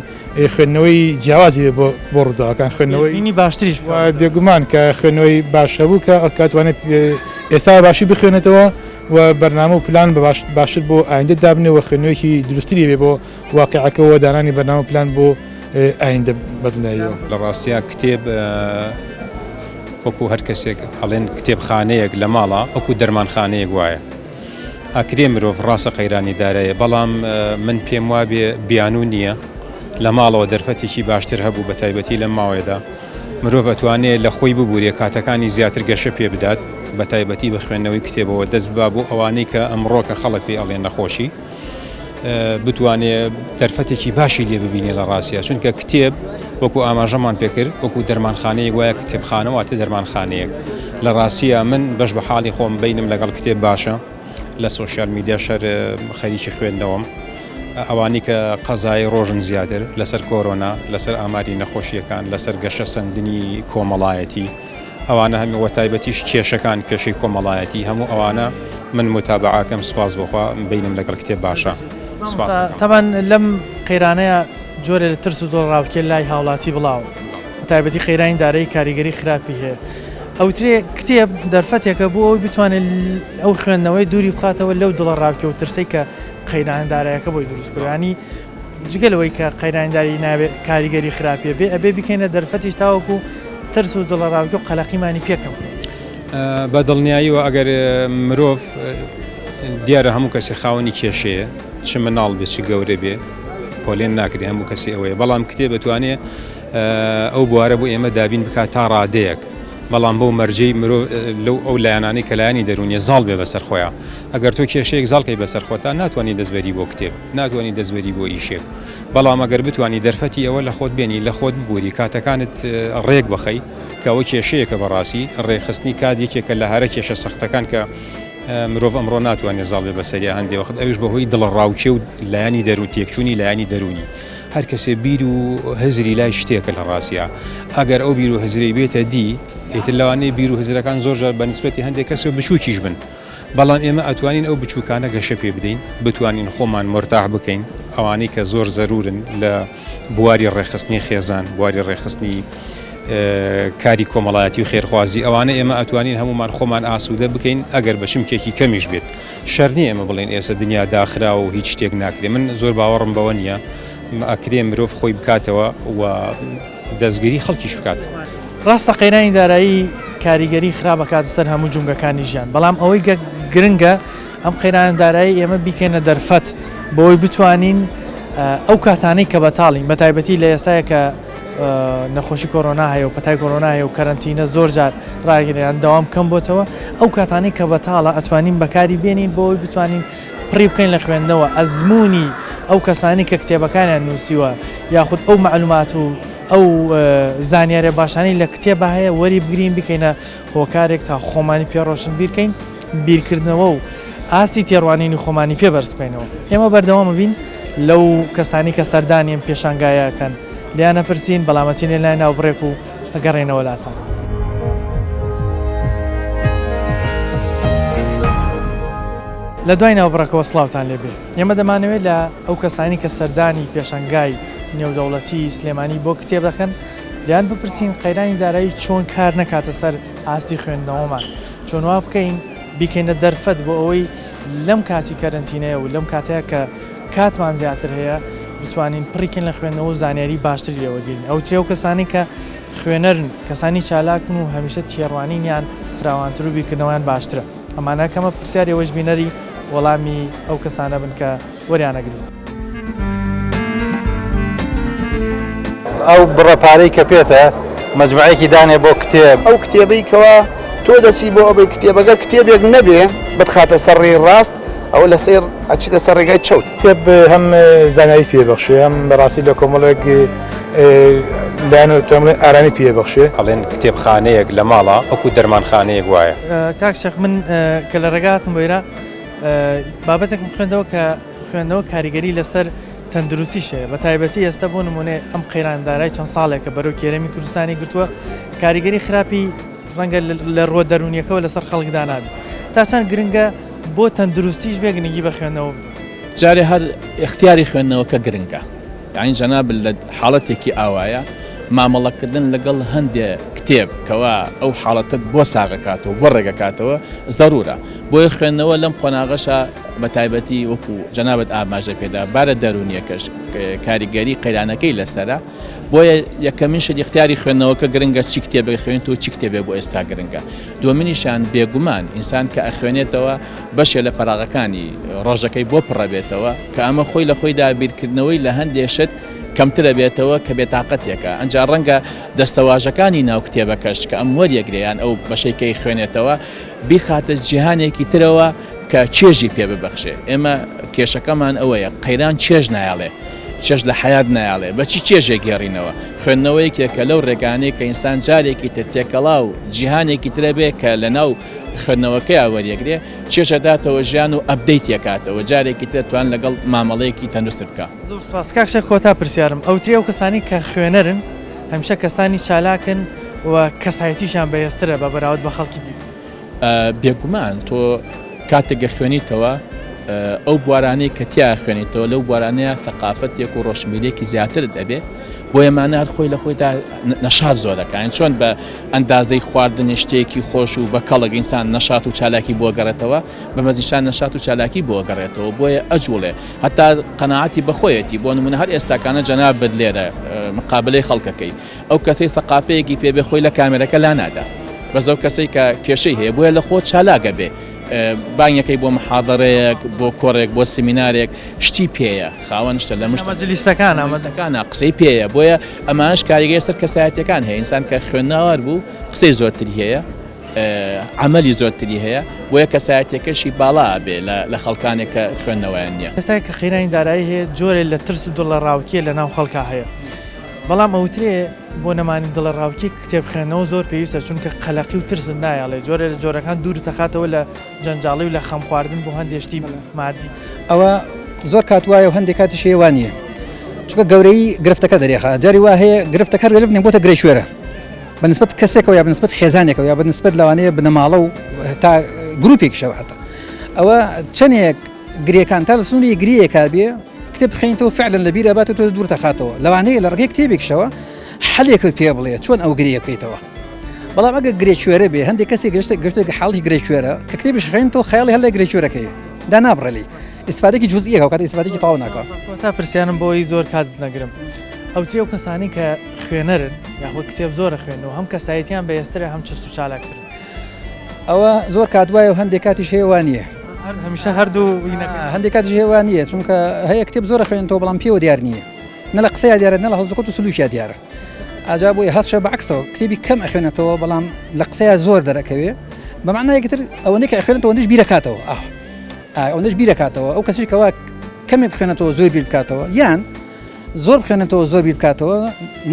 خوێندنەوەی جیاوازی بۆ بۆ ڕووداوەکان خوێندنەوەی بینی باشتریش بێگومان کە خوێندنەوەی باش هەبوو کە کاتوانێت ئێستا باشی بخوێنێتەوە و بەرنامە و پلان بە باشتر بۆ ئایندە دابنێ و خوێندنەوەیەکی دروستری بێ بۆ واقعەکە و دانانی بەرنامە و پلان بۆ ئایندە بەدڵنیاییەوە. لە ڕاستیا کتێب وەکو هەر کەسێک ئەڵێن کتێبخانەیەک لە ماڵا وەکو دەرمانخانەیەک وایە ئەکرێ مرۆڤ ڕاستە قەیرانی دارایە بەڵام من پێم وابێ بیانوو نییە لە ماڵەوە دەرفەتێکی باشتر هەبوو بە تایبەتی لەم ماوەیەدا مرۆڤ ئەتوانێ لە خۆی ببورێ کاتەکانی زیاتر گەشە پێ بدات بە تایبەتی بە خوێندنەوەی کتێبەوە دەست ببا بۆ ئەوانەی کە ئەمڕۆکە خەڵک پێی ئەڵێن نەخۆشی بتوانێ دەرفەتێکی باشی لێ ببینێ لە ڕاستیا چونکە کتێب وەکو ئاماژەمان پێکرد وەکو دەرمانخانەیەک وایە کتێبخانە واتە دەرمانخانەیەک لە ڕاستیا من بەش بە حاڵی خۆم بینم لەگەڵ کتێب باشە لە سۆشیال میدیا شەر خەریکی خوێندنەوەم ئەوانی کە قەزای ڕۆژن زیاتر لەسەر کۆرۆنا لەسەر ئاماری نەخۆشیەکان لەسەر گەشە سندنی کۆمەڵایەتی ئەوانە هەموو وە تایبەتیش کێشەکان کێشەی کۆمەڵایەتی هەموو ئەوانە من متابعەکەم سوپاس بۆخوا بینم لەگەڵ کتێب باشە سوپاس تەبان لەم قەیرانەیە جۆرێ لە ترس و دڵەڕاوکێ لای هاوڵاتی بڵاوە بەتایبەتی قەیرانی دارایی کاریگەری خراپی هەیە ئەوترێ کتێب دەرفەتێکە بۆ ئەوەی بتوانێت ئەو خوێندنەوەی دووری بخاتەوە لەو دڵەڕاوکێ و ترسەی کە قەیران دارایەکە بۆی دروست کردووە ینی جگە لەوەی کە قەیرانی دارایی نابێ کاریگەری خراپیە بێ ئەبێ بیکەینە دەرفەتیش تاوەکو ترس و دڵەڕاوکێ و قەلەقیمانی پێ کەم بکەین. بە دڵنیاییەوە ئەگەر مرۆڤ دیارە هەموو کەسێ خاوەنی کێشەیە چ مناڵ بێ چ گەورە بێ پۆلێن ناکرێ هەموو کەسی ئەوەیە بەڵام کتێب بتوانێ ئەو بوارە بۆ ئێمە دابین بکات تا ڕادەیەک بەڵام بەو مەرجەی مرۆڤ لەو ئەو لایەنانەی کە لایەنی دەروونیە زاڵ بێ بەسەر خۆیان ئەگەر تۆ کێشەیەک زاڵکەی بەسەر خۆتا ناتوانانی دەستبەری بۆ کتێب ناتوانی دەست بەری بۆ ئیشێک بەڵام ئەگەر بتوانی دەرفەتی ئەوە لە خۆت بێنی لە خۆت ببوری کاتەکانت ڕێک بخەی کە ئەوە کێشەیەکە بەڕاستی ڕێکخستنی کات یەکێکە لە هەرە کێشە سەختەکان کە مرۆڤ ئەمڕۆ ناتوانێت زاڵ بێ بەسەریا هەندێ وەخت ئەوش بەهۆی دڵەڕاوکێ و لایەنی دەروون تێکچوونی لایەنی دەروونی هەر کەسێ بیر و هزری لای شتێکە لە ڕاستیا ئەگەر ئەو بیر و هزرەی بێتە دی ئیتر لەوانەیە بیر و هزرەکان زۆر جار بە نسبەتی هەندێک کەسەوە بچووکیش بن بەڵام ئێمە ئەتوانین ئەو بچووکانە گەشە پێ بدەین، بتوانین خۆمان مۆرتاح بکەین، ئەوانەی کە زۆر زەرورن لە بواری ڕێکخستنی خێزان، بواری ڕێکخستنی کاری کۆمەڵایەتی و خێرخوازی، ئەوانە ئێمە ئەتوانین هەموومان خۆمان ئاسوودە بکەین ئەگەر بە چمکێکی کەمیش بێت. شەر نییە ئێمە بڵێین ئێستا دنیا داخراوە و هیچ شتێک ناکرێ، من زۆر باوەڕم بەوە نییە، ئەکرێ مرۆڤ خۆی بکاتەوە و دەستگیری خەڵکیش بکات. ڕاستە قەیرانی دارایی کاریگەری خراپ ئەکاتە سەر هەموو جومگەکانی ژیان، بەڵام ئەوەی گە گرنگە ئەم قەیرانە دارایی ئێمە بیکەینە دەرفەت بۆی بتوانین ئەو کاتانەی کە بەتاڵین بە تایبەتی لە ئێستایا کە نەخۆشی کۆرۆنا هەیە و پەتای کۆرۆنا هەیە و کەرەنتینە زۆر جار ڕاگیران دەوام کەم بۆتەوە ئەو کاتانەی کە بەتاڵە ئەتوانین بەکاری بێنین بۆ ئەوەی بتوانین پڕی بکەین لە خوێندنەوە ئەزموونی ئەو کەسانی کە کتێبەکانیان نووسیوە یاخود ئەو مەعلومات و ئەو زانیاریە باشانەی لە کتێبا هەیە وەری بگرین بیکەینە هۆکارێک تا خۆمانی پێ ڕۆشنبیر کەین، بیرکردنەوە و ئاستی تێڕوانینی خۆمانی پێ بەرز بکەینەوە. ئێمە بەردەوام ئەبین لەو کەسانەی کە سەردانی ئەم پێشانگایە ئەکەن لێیان ئەپرسین، بەڵام ئەچینە لای ناوبڕێک و ئەگەڕێینەوە لاتان. لە دوای ناوبڕەکەوە سڵاوتان لێ بێ. ئێمە دەمانەوێت لە ئەو کەسانەی کە سەردانی پێشانگای نێودەوڵەتی سلێمانی بۆ کتێب دەکەن، لێیان بپرسین قەیرانی دارایی چۆن کار نەکاتە سەر ئاستی خوێندنەوەمان، چۆن وا بکەین بیکەینە دەرفەت بۆ ئەوەی لەم کاتی کەرەنتینەیە و لەم کاتەیە کە کاتمان زیاتر هەیە بتوانین پڕیکەین لە خوێندنەوە و زانیاری باشتری لێ وەرگرین. ئەوترێ ئەو کەسانەی کە خوێنەرن کەسانی چالاکن و هەمیشە تێڕوانینیان فراوانتر و بیرکردنەوەیان باشترە. ئەمانە کەمە پرسیار ئێوەش بینەری وەڵامی ئەو کەسانە بن کە وەریانەگرین. ئەو بڕە پارەی کە پێتە مەجموعەیەکی دانێ بۆ کتێب. ئەو کتێبەی کەوا تۆ دەچی بۆ ئەوەی کتێبەکە کتێبێک نەبێ بتخاتە سەر ڕێی ڕاست ئەوە لەسەر ئەچیتە سەر ڕێگای چەوت. کتێب هەم زانیاری پێ بەخشێ هەم بەڕاستی لە کۆمەڵێک لایەن و توانم بڵێم ئارامی پێ بەخشێ. ئەڵێن کتێبخانەیەک لە ماڵا وەکوو دەرمانخانەیەک وایە. کاک شێخ من کە لە ڕێگا هاتم بۆ ئێرە بابەتێکم خوێندەوە کە خوێندنەوە کاریگەری لەسەر تەندروستیش هەیە بە تایبەتی ئێستا بۆ نمونێ ئەم قەیران دارای چەند ساڵێکە بەرەو کێرەمی کوردستانی گرتووە کاریگەری خراپی ڕەنگە لە ڕووە دەرونیەکەوە لەسەر خەڵک دانابێت تا چەند گرنگە بۆ تەندروستیش بێ گرنگی بە خوێندنەوە جارێ هەر ئیختیاری خوێندنەوەکە گرنگە یانی جەنابت لە حاڵەتێکی ئاوایە مامەڵەکردن لەگەڵ هەندێ کتێب کەوا ئەو حاڵەتەت بۆ ساغەکاتەوە بۆ ڕێگەکاتەوە زەرورە بۆیە خوێندنەوە لەم قۆناغەشا بە تایبەتی وەکو جەنابت ئاماژە پێدا بارە دەروونیەکەش کاریگەری قەیرانەکەی لەسەرە بۆیە یەکەمین شت ئیختیاری خوێندنەوەکە گرنگە چی کتێبێک خوێنیتەوە چی کتێبێک بۆ ئێستا گرنگە دووەمینیشان بێگومان ئینسان کە ئەخوێنێتەوە بەشێ لە فەراغەکانی ڕۆژەکەی بۆ پڕەبێتەوە کە ئەمە خۆی لە خۆیدا بیرکردنەوەی لە هەندێ شت کەمترە بێتەوە کە بێتاقەتێکە ئەنجا ڕەنگە دەستەواژەکانی ناو کتێبەکەش کە ئەم وەریەگرێ یان ئەو بەشەی کە ئەیخوێنێتەوە بیخاتە جیهانێکی ترەوە کە چێژی پێ ببەخشێ ئێمە کێشەکەمان ئەوەیە قەیران چێژ نایەڵێ چێژ لە حەیات نایەڵێ بە چی چێژێک گێڕینەوە خوێندنەوە یەکێکە لەو ڕێگانەی کە ئینسان جارێکی تر تێکەڵاو جیهانێکی ترە بێ کە لە ناو خوێندنەوەکەیا وەریەگرێ چێژ ئەداتەوە ژیان و update ی ئەکاتەوە جارێکی تر توان لەگەڵ مامەڵەیەکی تەندروستر بکا. زۆر سوپاس کاک شێخ کۆتا پرسیارم ئەوترێ ئەو کەسانەی کە خوێنەرن هەمیشە کەسانی چالاکن و کەسایەتیشیان بەهێزترە بە بەراورد بە خەڵکی دیکە. بێگومان تۆ کاتێک ئەخوێنیتەوە ئەو بوارانەی کە تیا خوێنیتەوە لەو بوارانەیە ثەقافەتێک و ڕۆشنبیرێکی زیاترت ئەبێ بۆیە مانە هەر خۆی لە خۆیدا نەشات زۆرەکە یان چۆن بە ئەندازەی خواردنی شتێکی خۆش و بە کەڵک ئینسان نەشات و چالاکی بۆ گەڕێتەوە بە مەزیشان نەشات و چالاکی بۆ گەڕێتەوە بۆیە ئەجوڵێ هەتا قەناعەتی بەخۆیەتی بۆ نمونە هەر ئێستاکانە جەنابت لێرە مقابلەی خەڵکەکەی ئەو کەسەی سەقافەیەکی پێ بێ خۆی لە کامێرەکە لانادا بەس ئەو کەسەی کە کێشەی هەیە بۆیە لە خۆ چالاکە بێ بانگەکەی بۆ محاضرەیەک بۆ کۆڕێک بۆ سیمینارێک شتی پێیە خاوەن شتە لە مشت مەجلیسەکانە مەجلیسەکانە قسەی پێیە بۆیە ئەمانش کاریگەری سەر کەسایەتیەکان هەیە ئینسان کە خوێنەوار بوو قسەی زۆرتری هەیە عەمەلی زۆرتری هەیە بۆیە کەسایەتیەکەشی باڵا ئەبێ لە خەڵکانێک کە خوێندنەوەیان نییە. ئێستا کە قەیرانی دارایی هەیە جۆرێ لە ترس و دڵەڕاوکێ لە ناو خەڵکا هەیە بەڵام ئەوترێ بۆ نەمانی دڵەڕاوکێ کتێب خوێندنەوە زۆر پێویستە چونکە قەلەقی و ترست نایەڵێ جۆرێ لە جۆرەکان دوورت ئەخاتەوە لە جەنجاڵی و لە خەم خواردن بۆ هەندێ شتی مادی. ئەوە زۆر کات وایە و هەندێک کاتیش هەیە وا نییە چونکە گەورەیی گرفتەکە دەرێخا جاری وا هەیە گرفتەکە هەر گرفت نییە بۆتە گرێ کوێرە بە نسبەت کەسێکەوە یا بە نسبەت خێزانێکەوە یا بە نسبەت لەوانەیە بنەماڵە و تا گروپێکیشەوە هەتا ئەوە چەندێک گرێکان تا لە سنووری گرێیەکا بێ کتێب بخەینەوە فعلا لە بیرە بات و تۆ دوور دەخاتەوە لەوانەیە لە ڕێگەی کتێبێکیشەوە حەلێکت پێ بڵێ چۆن ئەو گرێیە بکەیتەوە بەڵام ئەگە گرێ کوێرە بێ هەندێک کەسێک گەشتە گەشتێک حاڵی گرێ کوێرە کە کتێبیش خوێنتەوە خەیاڵی هەر لە گرێ کوێرەکەی دانابڕێ لێی ئیسفادەکی جزئیەکە و کاتێ ئیسفادەکی تەواو ناکا. کۆتا پرسیارم بۆ ئەوەی زۆر کاتت نەگرم ئەوترێ ئەو کەسانەی کە خوێنەرن یاخود کتێب زۆر ئەخوێننەوە هەم کەسایەتیان بەهێزترە هەم چست و چالاکترن. ئەوە زۆر کات وایە و هەندێک کاتیش هەیە وا نییە. هەمیشە هەردوو هەندێک کاتیش هەیە وا نییە چونکە هەیە کتێب زۆر ئەخوێنێتەوە بەڵام پێوە دیار نییە نە لە قسەیا دیارە نە لە هەڵسوکەوت و سلوکیا دیارە ئاجا بۆیە هەستشە بە عەکسەوە کتێبی کەم ئەخوێنێتەوە بەڵام لە قسەیا زۆر دەرەکەوێ بە معنایەکی تر ئەوەندەی کە ئەخوێنێتەوە ئەوەندەش بیرەکاتەوە ئاه ئەوەندەش بیرەکاتەوە ئەو کەسیش کەوا کەمێ بخوێنێتەوە زۆر بیر بکاتەوە یان زۆر بخوێنێتەوە زۆر بیر بکاتەوە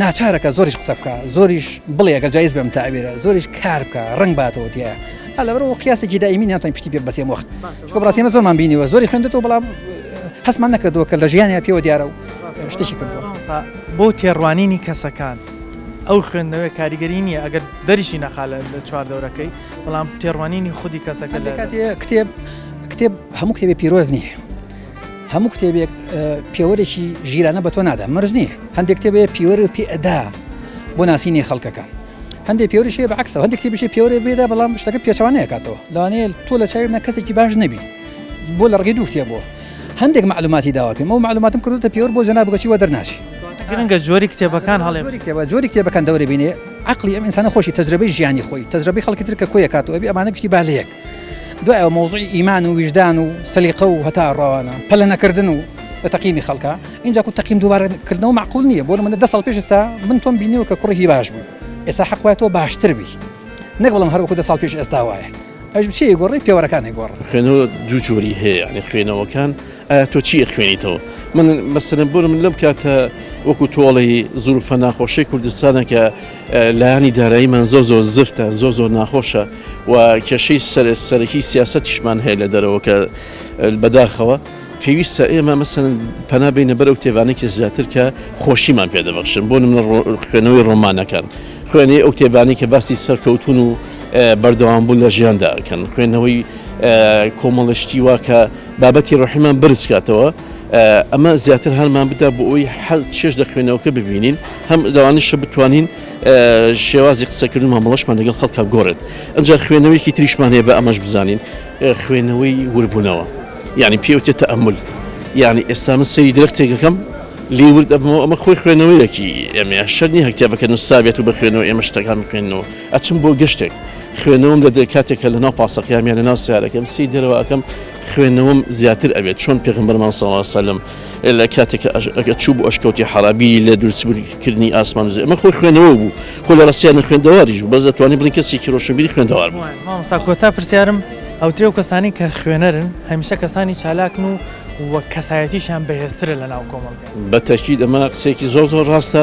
ناچارەکە زۆریش قسە بکە زۆریش بڵێ ئەگەر جایز بم تعبیرە زۆریش کار بکە ڕنگ باتەوە تیا لەبەرەوە قیاسێکی دائیمی ناتوانین پشتی پێ بەسێم وەخت چونکە بەڕاستی ئێمە زۆرمان بینیوە زۆری خوێندێتەوە بەڵام هەستمان نەکردووە کە لە ژیانیا پێوە دیارە و شتێکی کردووە. بۆ تێڕوانینی کەسەکان ئەو خوێندنەوەی کاریگەری نییە ئەگەر دەریشی نەخا لە چواردەورەکەی بەڵام تێڕوانینی خودی کەسەکە لە کتێب کتێب هەموو کتێبێ پیرۆز نییە هەموو کتێبێک پێوەرێکی ژیرانە بە تۆ نادا مەرج نییە هەندێک کتێبێ پێوەر پێ ئەدا بۆ ناسینی خەڵکەکان هەندێک پێوەریش هەیە بە عەکسەوە هەندێک کتێبیش هەیە پێوەرێ بێدا بەڵام شتەکە پێچەوانەیە کاتەوە لەوانەیە تۆ لە چاوی منە کەسێکی باش نەبی بۆ لە ڕێگەی دوو کتێبەوە هەندێک معلوماتی داوە پێم ئەو معلوماتم کردوتە پێوەر بۆ جەناب گەچی وە دەرناچی گرنگە جۆری کتێبەکان هەڵێ جۆری کتێبە جۆری کتێبەکان دەورە بینێ عقلی ئەم ئینسانە خۆشی تەجربەی ژیانی خۆی تەجربەی خەڵکی تر کە کۆیە کاتەوە ئەبی ئەمانە گشتی با لە یەک دوای ئەوە مەوزوعی ئیمان و ویژدان و سەلیقە و هەتا ڕەوانە پەلە نەکردن و لە تەقیمی خەڵکە اینجا کو تەقیم دووبارە کردنەوە معقول نییە بۆ نمونە دە ساڵ پێش ئێستا من تۆم بینیوە کە کوڕێکی باش بووی ئێستا حەق وایە تۆ باشتر بی نەک بڵێم هەر وەکو دە ساڵ پێش ئێستا وایە ئەویش چی ئەیگۆڕێ پێوەرەکان ئەیگۆڕن. خوێنەوە دوو جۆری هەیە یانی خوێنەوەکان ئایا تۆ چی ئەخوێنیتەوە من مەسەلەن بۆ من لەم کاتە وەکو تۆڵی زروفە ناخۆشەی کوردستانە کە لایەنی داراییمان زۆر زۆر زفتە زۆر زۆر ناخۆشە و کێشەی سەرەکی سیاسەتیشمان هەیە لە دەرەوە کە بەداخەوە پێویستە ئێمە مەسەن پەنا بینە بەرەو کتێبانێکی زیاتر کە خۆشیمان پێدەبەخشن بۆ نمونە خوێنەوەی ڕۆمانەکان خوێنەوەی ئەو کتێبانەی کە باسی سەرکەوتون و بەردەوام بوون لە ژیاندا ئەکەن خوێندنەوەی کۆمەڵە شتی وا کە بابەتی ڕۆحیمان بەرز کاتەوە ئەمە زیاتر هەرمان بدا بۆ ئەوی حەز چێژ لە خوێندنەوەکە ببینین هەم لەوانیشە بتوانین شێوازی قسەکردن مامەڵەشمان لەگەڵ خەڵکا بگۆڕێت ئەجا خوێندنەوەیەکی تریشمان هەیە بە ئەمەش بزانین خوێندنەوەی وربوونەوە یعنی پێوتێ تەئەمول یعنی ئێستا من سەیری درەختێکەکەم لێی ورد ئەبمەوە ئەمە خۆی خوێندنەوەیەکی ئێمەیە شەرت نییە کتێبەکە نووسرابێت و بخوێنەوە ئێمە شتەکان بخوێنەوە ئەچم بۆ گەشتێک خوێندنەوەم لە کاتێک کە لەناو پاسەکەیام یان لەناو سیارەکەم سی دەرەوە ئەەکەم خوێندنەوەم زیاتر ئەبێت چۆن پێغمبەرمان صلی الله علیه وسلم لە کاتێک کە چوو بۆ ئەشکەوتی حەرابی لە دروستکردنی ئاسمان و زەوی ئەمە خۆی خوێندنەوە بوو خۆ لە ڕاستیان خوێندەواریش بوو بەس دەتوانین بڵێین کەسێکی ڕۆشنبیری خوێندەوار بوو. مامۆستا کۆتا پرسیارم ئەوترێ ئەو کەسانەی کە خوێنەرن هەمیشە کەسانی چالاکن و و کەسایەتیشیان بەهێزترە لە ناو کۆمەڵگا. بە تەکید ئەمە قسەیەکی زۆر زۆر ڕاستە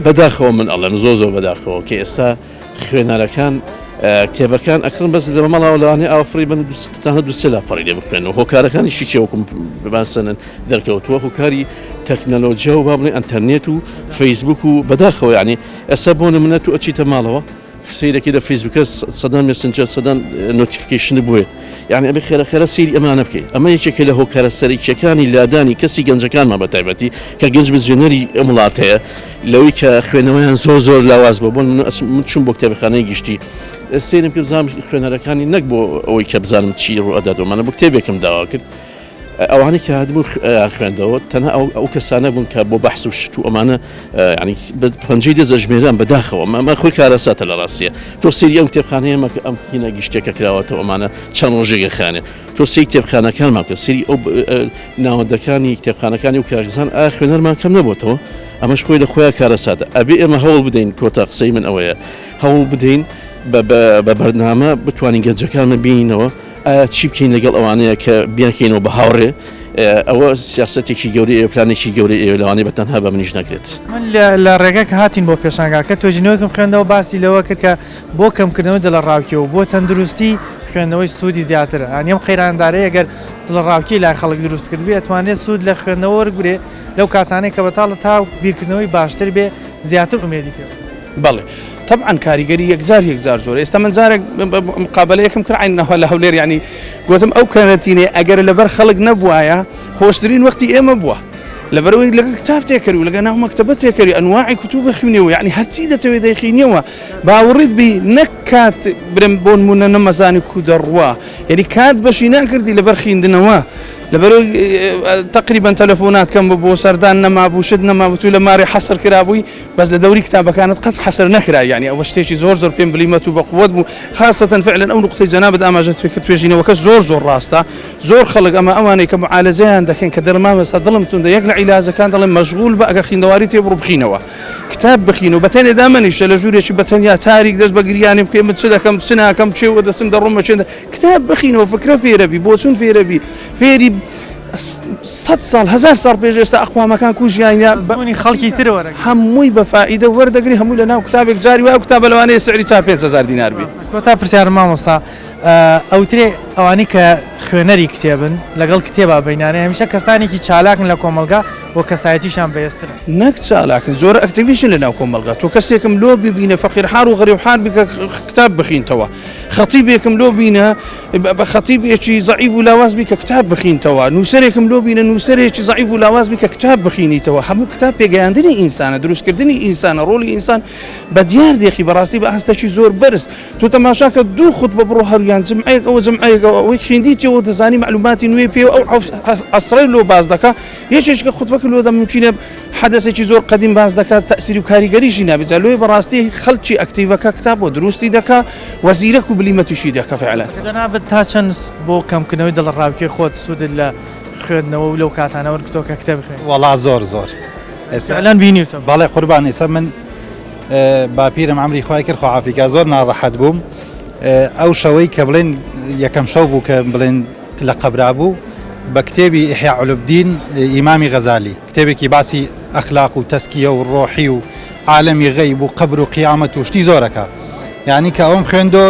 بەداخەوە من ئەڵێم زۆر زۆر بەداخەوە کە ئێستا خوێنەرەکان کتێبەکان ئەکڕن بەس لە مەڵاوە لەوانەیە ئاو فڕی بن تەنها دوو سێ لاپەڕی لێ بخوێنەوە هۆکارەکانیشی چیە وەکو باسەنن دەرکەوتووە هۆکاری تەکنەلۆجیا و با بڵێن ئەنتەرنێت و فەیسبوک و بەداخەوە یعنی ئێستا بۆ نمونە تو ئەچیتە ماڵەوە سەیرەکی لە فەیسبوکە سەدان مێسنجەر سەدان notification بوێت یعنی ئەبێ خێرە خێرە سەیری ئەمانە بکەیت ئەمە یەکێکە لە هۆکارە سەرەکیەکانی لادانی کەسی گەنجەکانمان بە تایبەتی کە گەنج بزوێنەری ئەم وڵاتەیە لەوەی کە خوێنەوەیان زۆر زۆر لاواز بوو بۆ من چوون بۆ کتێبخانەی گشتی سەیرم کرد بزانم خوێنەرەکانی نەک بۆ ئەوەی کە بزانم چی ڕوو ئەدات ومانە بۆ کتێبێکم داوا کرد ئەوانەی کە هاتبوون خوێندەوە تەنها ئەو کەسانە بوون کە بۆ بەحس و شت و ئەمانە ینی پەنجەی دەست ئەژمێران بەداخەوە ئەمە خۆی کارەساتە لە ڕاستیە تۆ سەیری ئەم کتێبخانەیە مەکە ئەم هینە گشتێکە کراوەتەوە ئەمانە چەند ڕۆژێکە خانێ تۆ سەیری کتێبخانەکانمان بکە سەیری ئەو ناوەندەکانی کتێبخانەکانی و کاغزان ئایا خوێنەرمان کەم نەبووتەوە ئەمەش خۆی لە خۆیان کارەساتە ئەبێ ئێمە هەوڵ بدەین کۆتا قسەی من ئەوەیە هەوڵ بدەین بە بەرنامە بتوانین گەنجەکانمان بینینەوە ئایا چی بکەین لەگەڵ ئەوانەیە کە بیانکەینەوە بە هاوڕێ؟ ئەوە سیاسەتێکی گەورەی ئێوە، پلانێکی گەورەی ئێوە، لەوانەیە بە تەنها بە منیش نەکرێت. من لە ڕێگا کە هاتین بۆ پێشانگاکە توێژینەوەیەکم خوێندەوە باسی لەوە کرد کە بۆ کەمکردنەوەی دڵەڕاوکێ و بۆ تەندروستی خوێندنەوەی سوودی زیاترە یانی ئەم قەیراندارەی گەر دڵەڕاوکێی لای خەڵک دروست کردبێ ئەتوانرێت سوود لە خوێندنەوە وەرگرێ لەو کاتانەی کە بەتاڵە تا بیرکردنەوەی باشتر بێ زیاتر ئومێدی پێ بەڵێ تەبعەن کاریگەری یەکجار یەکجار زۆر ئێستا من جارێک مقابلەیەکم کرد عین نەوە لە هەولێر یعنی گوتم ئەو کەرەنتینەیە ئەگەر لەبەر خەڵک نەبوایە خۆشترین وەختی ئێمە بووە لەبەرەوەی لەگە کتاب تێکەری و لەگە ناو مەکتەبە تێکەری ئەنواعی کوتوب بخوێنەوە یعنی هەرچی دەتەوێت دەیخینیەوە باوەڕیت بی نەک کات برم بۆ نمونە نەمەزانی کو دەڕوا یعنی کات بەشی ناکردی لەبەر خیندنەوە. لەبەرەوەی تەقریبەن تەلەفۆنات کەم ببوو سەردان نەمابوو شت نەمابوو تو لە مارێ حەسر کرابووی بەس لە دەوری کتابەکانت قەت حەسر نەکرا یعنی ئەوە شتێکی زۆر زۆر پێم بلیمەت و بەقوەت بوو خاصەتەن فعلا ئەو نقطەی جەنابت ئاماژەت پێ کرد توێژینەوەکە زۆر زۆر ڕاستە زۆر خەڵک ئەمە ئەوانەی کە معالەجەیان دەکەن کە دەڵێن مامۆستا دڵم توندە یەک لە عیلاجەکان دەڵێن مەشغول بە ئەگەر خیندەواری تێ بڕۆ بخینەوە کتاب بخینەوە بە تەنێ دامەنیشە لە ژوورێکی بە تەنیا تاریک دەست بە گریانی بکەی من چ دەکەم چ ناکەم چێوە دەچم دەڕۆمە چێن کتاب بخینەوە فکرە فێرەبی بۆچون فێرەبی فێری سەد ساڵ هەزار ساڵ پێش ئێستا ئەقوامەکان کوژیانە بەونی خەڵکی تر وەرەگری هەمووی بە فائیدە وەردەگری هەمووی لە ناو کتابێک جاری وایە کتابە لەوانەیە سعری 4 5 هەزار دینار بێت. کۆتا پرسیارم مامۆستا ئەوترێ ئەوانەی کە خوێنەری کتێبن لەگەڵ کتێبا بینانێ هەمیشە کەسانێکی چالاکن لە کۆمەڵگا و کەسایەتیشان بەهێزترە. نەک چالاکن زۆر ئەکتیڤیشن لە ناو کۆمەڵگا تۆ کەسێکم لۆ ببینە فەقیر حار و غەریب حار بکە کتاب بخینتەوە خەتیبێکم لۆ بینە بە خەتیبێکی زەعیف و لاواز بی کە کتاب بخینتەوە، نووسەرێکم لۆ بینە نووسەرێکی زەعیف و لاواز بی کە کتاب بخینیتەوە، هەموو کتاب پێگەیاندنی ئینسانە، دروستکردنی ئینسانە، ڕۆڵی ئینسان بە دیار دێخی بەڕاستی بە ئاستێکی زۆر بەرز. تۆ تەماشا کە دوو خوتبە بڕۆ هەرویان جمعەیەک ئەوە جمعەیەک ئەوە ئەوەی خوێندیتەوە دەزانی مەعلوماتی نوێ پێ و ئەو عەسرەی لۆ باس دەکا، یەکێک کە خوتبەکە لۆ دە ممکینە حەدەسێکی زۆر قەدیم باس دەکات تەئسیر و کاریگەریشی نابێت جا لۆیە بەڕاستی خەڵکی ئەکتیڤەکە کتاب بۆ دروستی دەکا و زیرەک و بلیمەتیشی دەکا فعلا. جەنابت تا چەند بۆ کەمکردنەوەی دڵەڕاوکێی خۆت سوودت لە خوێندنەوە و لەو کاتانە وەرگرتووە کە کتێب بخوێنی؟ وەڵا زۆر زۆر ئێستا فعلا بینیوتە. بەڵێ قوربان ئێستا من باپیرم عەمری خوای کرد خواحافیکا زۆر ناڕەحەت بووم ئەو شەوەی کە بڵێن یەکەم شەو بوو کە بڵێن لە قەبرا بوو بە کتێبی ئیحیا علوم الدین ئیمامی غەزالی کتێبێکی باسی ئەخلاق و تەسکیە و ڕۆحی و عالەمی غەیب و قەبر و قیامەت و شتی زۆرەکە یعنی کە ئەوم خوێندۆ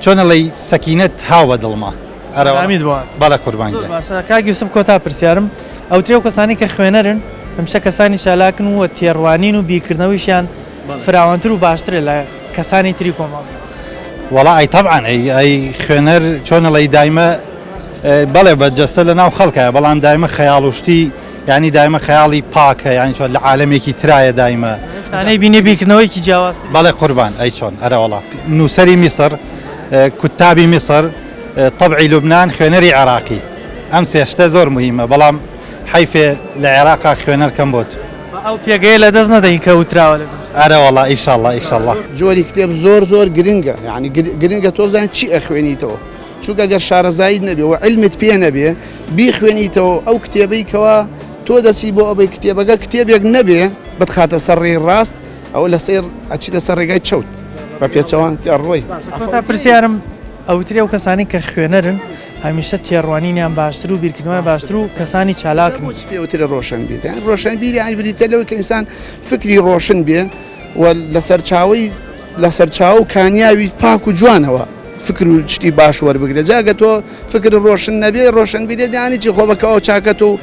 چۆن ئەڵێی سەکینەت هاو بە دڵما ئەرەوە ئامیت بۆ بەڵێ قوربان زۆر گیان. باشە کاک یوسف کۆتا پرسیارم ئەوترێ ئەو کەسانەی کە خوێنەرن هەمیشە کەسانی چالاکن و تێڕوانین و بیرکردنەوەیشیان فراوانتر و باشترە لە کەسانی تری کۆمەڵگا. وەڵا ئەی تەبعەن ئەی ئەی خوێنەر چۆن ئەڵێی دایمە بەڵێ بە جەستە لە ناو خەڵکایە بەڵام دایمە خەیاڵ و شتی یانی دایمە خەیاڵی پاکە یانی چۆن لە عالەمێکی ترایە دایمە. شتانەی بینێ بیرکردنەوەیەکی جیاوازتری. بەڵێ قوربان ئەی چۆن ئەرەوەڵا نووسەری میسڕ کوتابی میسڕ تەبعی لوبنان خوێنەری عێراقی ئەم سێ شتە زۆر موهیمە بەڵام حەیفێ لە عێراقا خوێنەر کەم بۆت. با ئەو پێگەیە لەدەست نەدەین کە وتراوە لە دروست. ئەرەوەڵا ئیشەڵا ئیشەڵا. جۆری کتێب زۆر زۆر گرنگە یانی گرنگە تۆ بزانیت چی ئەخوێنیتەوە چونکە گەر شارەزاییت نەبێ و عیلمت پێ نەبێ بیخوێنیتەوە ئەو کتێبەی کەوا تۆ دەچی بۆ ئەوەی کتێبەکە کتێبێک نەبێ بتخاتە سەر ڕێی ڕاست ئەوە لەسەر ئەچیتە سەر ڕێگای چەوت بە پێچەوان ڕۆی. کۆتا پرسیارم ئەوترێ ئەو کەسانەی کە خوێنەرن هەمیشە تێڕوانینیان باشتر و بیرکردنەوەیان باشتر و کەسانی چالاکن. بۆچی پێ وترێ ڕۆشنبیر؟ یانی ڕۆشنبیر یانی بریتیە لەوەی کە ئینسان فکری ڕۆشن بێ و لە سەرچاوەی لە سەرچاوە و کانیاوی پاک و جوانەوە فکر و شتی باش وەربگرێ جا گە تۆ فکر ڕۆشن نەبێ ڕۆشنبیرێت یانی چی خۆ بە کەوا و چاکەت و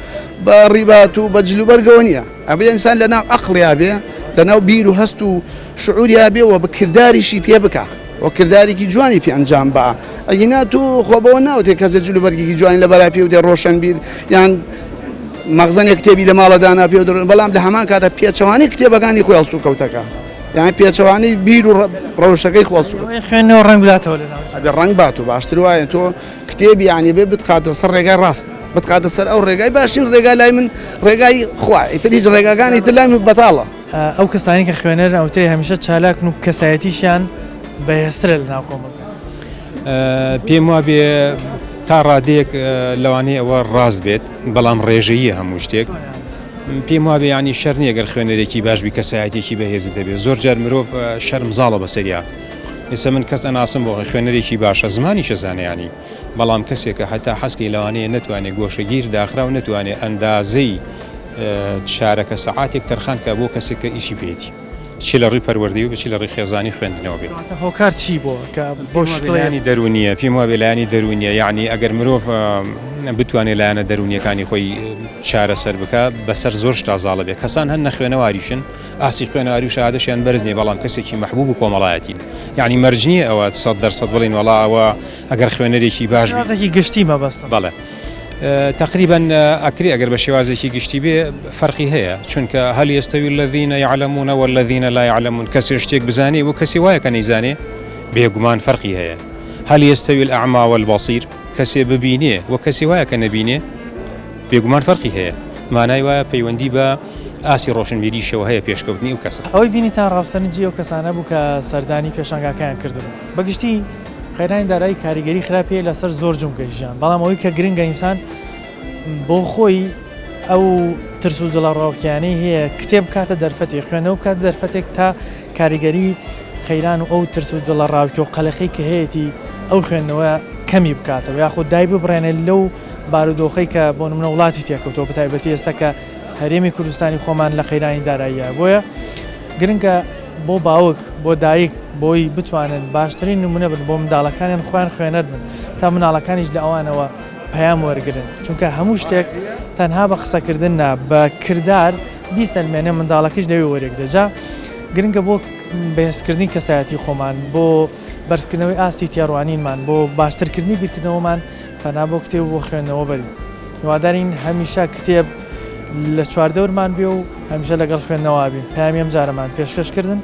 بە ڕیبات و بە جلوبەرگەوە نییە ئەبێ ئینسان لە ناو عەقڵیا بێ لە ناو بیر و هەست و شعوریا بێ و بە کرداریشی پێ بکا و کردارێکی جوانی پێ ئەنجام با ئەگینا تۆ خۆ بەوە ناوتێ کەسێ جل و بەرگێکی جوانی لەبەرا پێ وتێ ڕۆشنبیر یان مەخزەنێک کتێبی لە ماڵە دانا پێ بەڵام لە هەمان کاتە پێچەوانەی کتێبەکانی خۆی هەڵسوکەوتەکە یان پێچەوانەی بیر و ڕەوشەکەی خۆ هەڵسوکەوت خوێندنەوە ڕەنگ بداتەوە لە ناو ئەبێ ڕەنگ بات و باشتر وایە تۆ کتێبی یانی بێ بتخاتە سەر ڕێگای ڕاست بتخاتە سەر ئەو ڕێگای باشترین ڕێگا لای من ڕێگای خوا ئیتر هیچ ڕێگاکانی تر لای من بەتاڵە. ئەو کەسانەی کە خوێنەرن ئەوترێ هەمیشە چالاکن و کەسایەتیشیان بەهێزترە لە ناو کۆمەڵگا. پێم وابێ تا ڕادەیەک لەوانەیە ئەوە ڕاست بێت بەڵام ڕێژەییە هەموو شتێک. پێم وابێ یانی شەر نییە گەر خوێنەرێکی باش بی کەسایەتێکی بەهێزت هەبێ زۆر جار مرۆڤ شەرم زاڵە بەسەریا ئێستا من کەس ئەناسم بۆ خوێنەرێکی باشە زمانیشە زانێ یانی بەڵام کەسێکە هەتا حەزکەی لەوانەیە نەتوانێ گۆشەگیر داخراو نەتوانێ ئەندازەی چارەکە سەعاتێک تەرخان کا بۆ کەسێک کە ئیشی پێیەتی چی لە ڕووی پەروەردەی و چی لە ڕووی خێزانی خوێندنەوە بێ. کەواتە هۆکار چی بۆ کە بەو شکڵەیە؟ لایەنی دەروونییە، پێم وابێ لایەنی دەروونییە، یەعنی ئەگەر مرۆڤ بتوانێ لایەنە دەروونییەکانی خۆی چارەسەر بکا بەسەر زۆر شتا زاڵە بێ، کەسان هەن نەخوێنەواریشن ئاستی خوێنەواری و شەهادەشیان بەرز نییە بەڵام کەسێکی مەحبوب و کۆمەڵایەتین، یەعنی مەرج نییە ئەوە 100% بڵێین وەڵا ئەوە ئەگەر خوێنەرێکی باش بی. شێوازێکی گشتی مەبەستم. بەڵێ. تەقریبەن ئەکرێ ئەگەر بە شێوازێکی گشتی بێ فەرقی هەیە چونکە هل يستوي الذين يعلمون والذين لا يعلمون کەسێ شتێک بزانێ و کەسێ وایە کە نەیزانێ بێگومان فەرقی هەیە هل يستوي الأعمى والبصير کەسێ ببینێ و کەسێ وایە کە نەبینێ. بێگومان فەرقی هەیە. مانای وایە پەیوەندی بە ئاستی ڕۆشنبیریشەوە هەیە پێشکەوتنی ئەو کەسە. ئەوەی بینیتان ڕاوسەرنجی ئەو کەسانە بوو کە سەردانی پێشانگاکەیان کردبوو. بە گشتی قەیرانی دارایی کاریگەری خراپی هەیە لەسەر زۆر جومگەی ژیان، بەڵام ئەوەی کە گرنگە ئینسان بۆ خۆی ئەو ترس و دڵەڕاوکێیانەی هەیە کتێب بکاتە دەرفەتێک، خوێندنەوە بکاتە دەرفەتێک تا کاریگەری قەیران و ئەو ترس و دڵەڕاوکێ و قەلەقی کە هەیەتی ئەو خوێندنەوە کەمی بکاتەوە یاخود دایببڕێنێت لەو بارودۆخەی کە بۆ نمونە وڵاتی تێکەوتەوە بەتایبەتی ئێستا کە هەرێمی کوردستانی خۆمان لە قەیرانی داراییە بۆیە گرنگە بۆ باوک بۆ دایک بۆی بتوانن باشترین نمونە بن بۆ منداڵەکانیان خۆیان خوێنەر بن تا مناڵەکانیش لە ئەوانەوە پەیام وەرگرن چونکە هەموو شتێک تەنها بە قسەکردن نا بە کردار بیسەلمێنێ منداڵەکەش لەوێ وەرێگرێ جا گرنگە بۆ بەهێزکردنی کەسایەتی خۆمان بۆ بەرزکردنەوەی ئاستی تێڕوانینمان بۆ باشترکردنی بیرکردنەوەمان پەنا بۆ کتێب و بۆ خوێندنەوە بەرین. هیوادارین هەمیشە کتێب لە چواردەورمان بێ و هەمیشە لەگەڵ خوێندنەوە بین. پەیامی ئەم جارەمان پێشکەش کردن.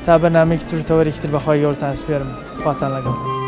تا بەرنامەیەکی تر و تەوەرێکی تر بەخوای گەورەتان سپێرم. خواتان لەگەڵ.